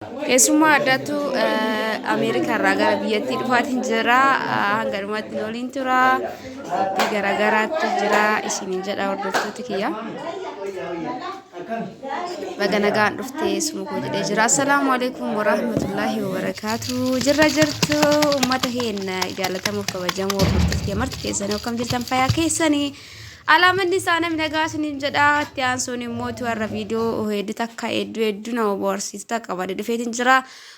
Keessummaa addaatu Ameerikaa irraa gara biyyattii dhufaatiin jira. Hanga dhumaatti nu waliin tura. Qophii garaagaraatu jira isiniin jedha hordoftoota kiyya. Baga nagaan dhufte suma koo jedhee jira. Assalaamu alaikum warahmatullaahi wabarakaatu. Jirra jirtu uummata keenya jaallatamuuf kabajamoo hordoftoota kiyya marti keessanii akkam jirtan fayyaa keessanii. Alaamanni isaa namni nagaa isiniin jedha. Itti aansuun immoo warra viidiyoo hedduu takka hedduu hedduu nama bohaarsiisu takka qabadee dhufeetiin jira.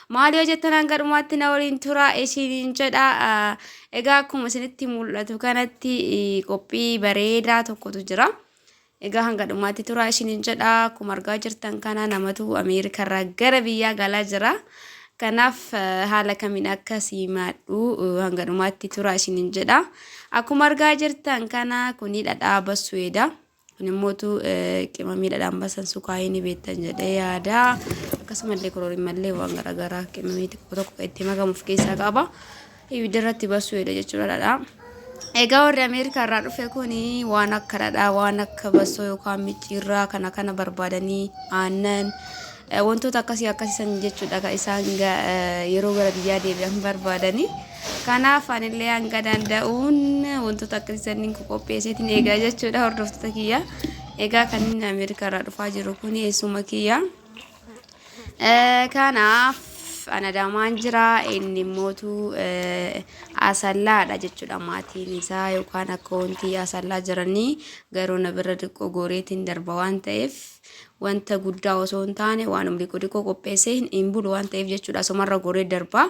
Maal yoo jettan hanga dhumaatti na waliin tura isiniin jedha. Egaa akkuma isinitti mul'atu kanatti qophii bareedaa tokkotu jira. Egaa hanga dhumaatti tura isiniin jedha. Akkuma argaa jirtan kana namatu Ameerikarraa gara biyyaa galaa jira. Kanaaf haala kamiin akka simadhu hanga dhumaatti tura isiniin jedha. Akkuma argaa jirtan kana kuni dhadhaa bassuedha. Kun immootu qimamii dhadhaan basan sukaayii ni beektan jedhee yaada. Akkasumallee kororimallee waan garaagaraa qimamii tokko tokko itti makamu of keessaa qaba. Ibidda irratti bassuedha jechuudha dhadhaa. Egaa warri Ameerikaa irraa dhufe kun waan akka dhadhaa, waan akka bassoo yookaan micciirraa kana kana barbaadanii aannan wantoota akkasii akkasii san jechuudha kan isaan yeroo gara biyyaa deebi'an barbaadanii. Kanaaf anillee hanga danda'uun wantoota akkasii sanniin qopheesseetiin eegaa jechuudha hordoftoota kiyya. Egaa kan inni Ameerikaa irraa dhufaa jiru kun eessuma kiyya. Kanaaf an Adaamaan jira inni immootu Asallaadha jechuudha maatiin isaa yookaan akka wanti Asallaa jiranii garuu na bira xiqqoo gooreetiin darba waan ta'eef wanta guddaa osoo hin taane waanuma xiqqoo xiqqoo qopheessee hin bulu waan ta'eef jechuudha asumarra gooree darba.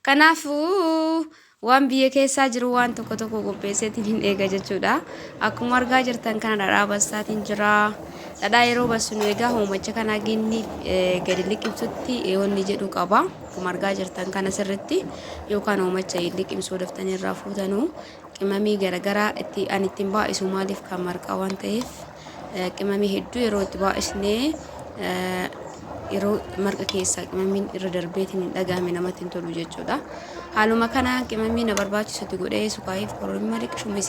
Kanaafuu waan biyya keessaa jiru waan tokko tokko qopheesseetiin hin eega jechuudha. Akkuma argaa jirtan kana dhadhaa bassaatiin jira. Dhadhaa yeroo bassinu egaa hoomacha kana ginni gadi liqimsutti wanni jedhu qaba. Akkuma argaa jirtan kana sirritti yookaan hoomacha liqimsuu daftanii irraa fuutanuu qimamii garaagaraa itti ani ittiin baay'isu maaliif kan marqaa waan ta'eef qimamii hedduu yeroo itti baay'isnee yeroo marqa keessaa qimamiin irra darbeetiin hin dhagahame namatti hin tolu jechuudha. Haaluma kanaan qimamii na barbaachisutti godhee sukaayiif koromii liqshumis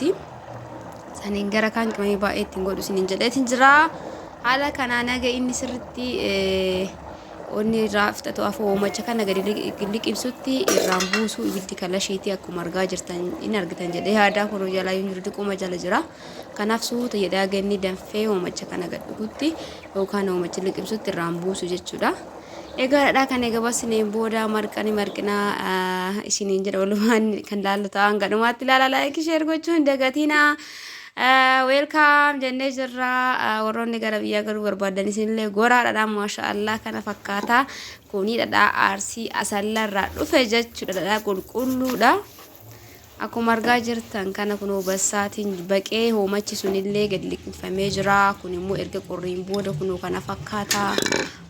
saniin gara kaan qimamii baay'ee ittiin godhu isiniin jedheetiin jira. Haala kanaan haga inni sirritti onni irraa fixatu afoo hoomacha kana gadi liqimsutti irraan buusuu ibiddi kalashiitii akkuma argaa jirtan in argitan jedhee yaadaa kunoo jalaa hin jiru diquma jala jira. Kanaaf suuta jedhee haga inni danfee hoomacha kana gad dhugutti yookaan hoomacha liqimsutti irraan buusu jechuudha. Egaa dhadhaa kana egaa basineen booda marqani marqinaa isiniin jedha walumaan kan laallu ta'a hanga dhumaatti ilaala like share gochuu hin dagatinaa. Welcome jennee jirra warroonni gara biyyaa galuu barbaadan isinillee goraa dhadhaa maasha Allah kana fakkaata kuni dhadhaa Arsii Asallaa irraa dhufe jechuudha dhadhaa qulqulluudha. Akkuma argaa jirtan kana kunoo bassaatiin baqee hoomachi sunillee gadi liqimfamee jira. Kun immoo erga qorriin booda kunoo kana fakkaata.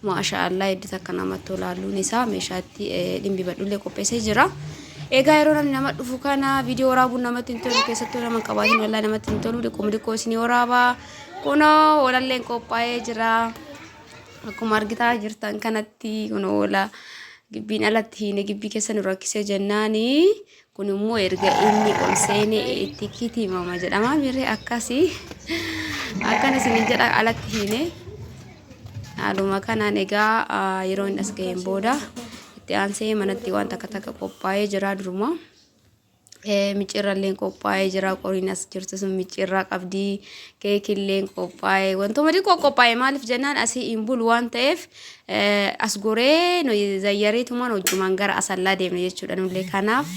Maasha Allah hedduu takka namatti tola halluun isaa meeshaatti dhimbibadhullee qopheessee jira. Egaa yeroo namni nama dhufu kana viidiyoo waraabuun namatti hin tolu keessattuu nama hin qabaatin wallaahi namatti hin tolu dhiquma dhiqoo isinii waraabaa. Kunoo hoolalleen qophaa'ee jira. Akkuma argitaa jirtan kanatti kunoo hoolaa gibbiin alatti hiine gibbii keessa nu rakkisee jennaani. Kun immoo erga inni ol seene itti kitimama jedhama mirri akkasii akkana isiniin jedha alatti hiine. Haaluma kanaan egaa yeroo inni as ga'een booda itti aansee manatti waan takka takka qophaa'ee jira duruma. Micciirralleen qophaa'ee jira qoriin as jirtu sun micciirraa qabdi keekilleen qophaa'ee wantuma xiqqoo qophaa'e maaliif jennaan asii hin bulu waan ta'eef as goree nuyi zayyareetumaan hojjumaan gara Asallaa deemne jechuudha nullee kanaaf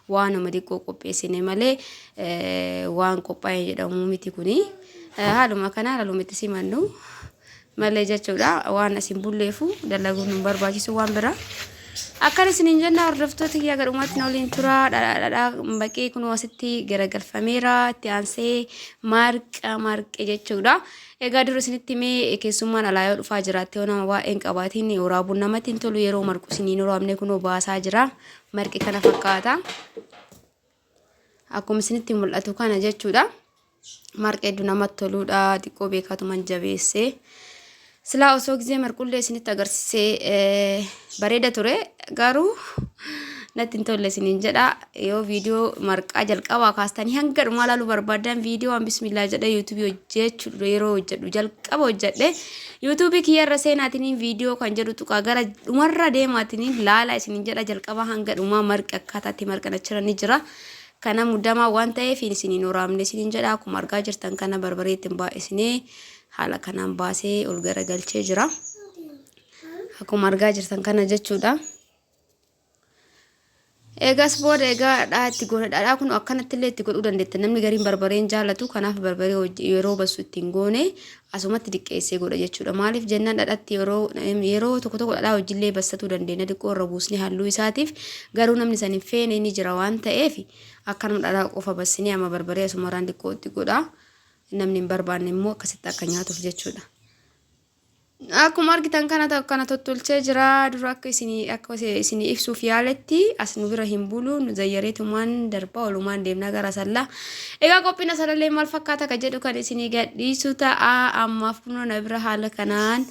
waanuma xiqqoo qopheessine malee waan qophaa'e jedhamu miti kuni haaluma kanaan haaluma itti simannu malee jechuudha waan as hin bulleefu dalaguun hin barbaachisu waan biraa. Akkana isiniin jenna hordoftoota kiyya gadhumatti na waliin tura dhadhaa baqee kunoo asitti garagalfameera itti aansee marqa marqe jechuudha. Egaa dura isinitti himee keessummaan alaa yoo dhufaa jiraatte yoo nama baay'ee hin qabaatiin waraabuun namatti hin tolu yeroo marqu isiniin waraabne kunoo baasaa jira. Marqi kana fakkaata. Akkuma isinitti mul'atu kana jechuudha. Marqi hedduu namatti toluudha. Xiqqoo beekaatuman jabeessee. Silaa osoo gizee marqullee isinitti agarsiisee bareeda ture. Garuu Natti hin tolle isiniin jedha. Yoo viidiyoo marqaa jalqabaa kaastanii hanga dhumaa ilaaluu barbaaddan viidiyoo waan bismillaa jedhee yuutuubii hojjechuu yeroo hojjedhu jalqaba hojjedhe yuutuubii kiyyarra seenaatiniin viidiyoo kan jedhu tuqaa gara dhumarra deemaatiniin laala isiniin jedha jalqabaa hanga dhumaa marqi akkaataa itti marqan achirra ni jira. Kana muddamaa waan ta'eef isiniin waraabne isiniin jedha akkuma argaa jirtan kana barbaree ittiin baay'isinee haala kanaan baasee ol garagalchee jira. Akkuma argaa jirtan kana jechuudha. Eegas booda egaa dhadhaa itti goone dhadhaa kun akkanatti illee itti godhuu dandeetta. Namni gariin barbareen jaalatu kanaaf barbaree yeroo bassu ittiin goone asumatti diqqeessee godha jechuudha. Maaliif jennaan dhadhatti yeroo yeroo tokko tokko dhadhaa wajjillee bassatuu dandeenya diqqoo irra buusnee halluu isaatiif garuu namni san hin feene ni jira waan ta'eef akkanuma dhadhaa qofa bassinee amma barbaree asumarraan diqqoo itti godha. Namni hin barbaanne immoo akkasitti akka nyaatuuf jechuudha. Akkuma argitan kana kana tottolchee jira. Dura akka isinii akka isinii ibsuuf yaaletti as nu bira hin bulu nu zayyareetumaan darbaa olumaan deemnaa gara sallaa. Egaa qophiin asalallee maal fakkaata ka jedhu kan isinii gadhiisu ta'a. Ammaaf kunoo na bira haala kanaan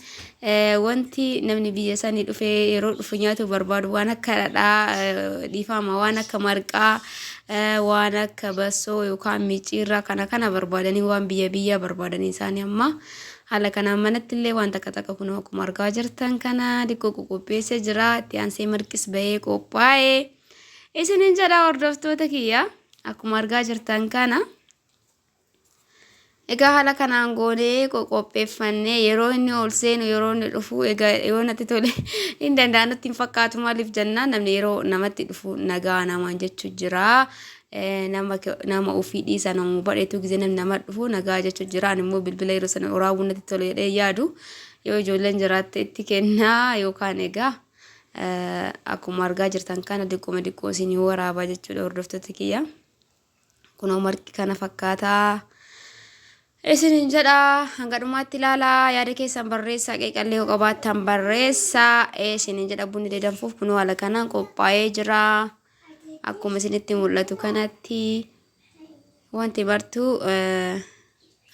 wanti namni biyya sanii dhufee yeroo dhufu nyaatu barbaadu waan akka dhadhaa dhiifama waan akka marqaa waan akka bassoo yookaan micciirraa kana kana barbaadanii waan biyya biyyaa barbaadanii isaanii amma Haala kanaan manatti illee waan takka takka kunoo akkuma argaa jirtan kana diqqoo qoqopheessee jira. Itti aansee marqis bahee qophaa'e. Isinin jedha hordoftoota kiyya akkuma argaa jirtan kana. Egaa haala kanaan goonee qoqopheeffannee yeroo inni ol seenu yeroo inni dhufu egaa yoo natti tole hin danda'a natti hin fakkaatu maaliif jennaan namni yeroo namatti dhufu nagaa namaan jechuu jira. Nama nama ofii dhiisa nama badheetu gisee namni nama dhufu nagaa jechu jira ani immoo bilbila yeroo sana waraabuu natti tole jedhee yaadu yoo ijoolleen jiraatte itti kennaa yookaan egaa akkuma argaa jirtan kana diqquma diqqoo isinii waraabaa jechuudha hordoftoota kiyya kunoo marqi kana fakkaataa isinin jedha hanga dhumaatti ilaalaa yaada keessan barreessaa qeeqallee yoo qabaattan barreessaa isinin jedha bunni danfuuf kunoo haala kanaan qophaa'ee jira. Akkuma isinitti mul'atu kanatti wanti bartuu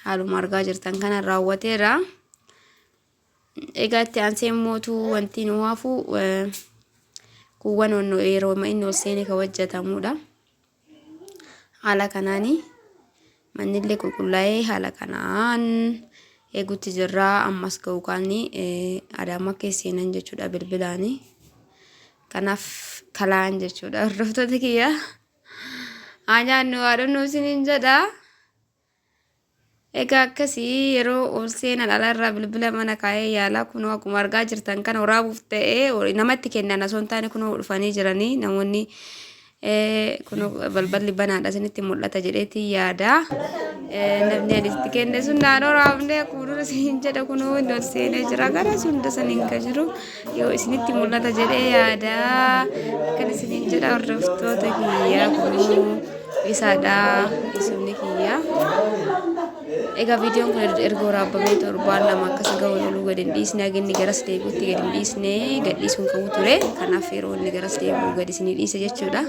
haaluma argaa jirtan kana raawwateera. Egaa itti aansee mootu wanti nu hafu kuuwwan yeroo inni ol seene kan hojjetamudha. Haala kanaani mannillee qulqullaa'ee haala kanaan eegutti jirra. Ammas ga'u kaanii Adaamaa keessa seenan jechuudha bilbilaani. Kanaaf kalaan jechuudha hordoftoota kiyya. Haa nyaannu haa dhugnu isiniin jedha. Egaa akkasii yeroo ol seenan alaarraa bilbila mana kaa'ee yaalaa kunoo akkuma argaa jirtan kana waraabuuf ta'ee namatti kennan osoo hin taane kunoo dhufanii jiranii namoonni kunoo balballi banaadha isinitti mul'ata jedheetii yaada. Namni ani itti kenne sun naan waraabne akkuma dura isiniin jedha kunoo inni ol seenee jira gara hunda saniin kan jiru yoo isinitti mul'ata jedhee yaada. Akkan isiniin jedha hordoftoota kiyyaa kunoo. Isaadha isumni kiyya. Egaa viidiyoon kun erga waraabamee torbaan lama akkas ga'u oluu gadi hin dhiisne haga inni garas deebi'utti gadi hin dhiisne gad dhiisuun qabu ture. Kanaaf yeroo inni garas deebi'u gadi isinii dhiise jechuudha.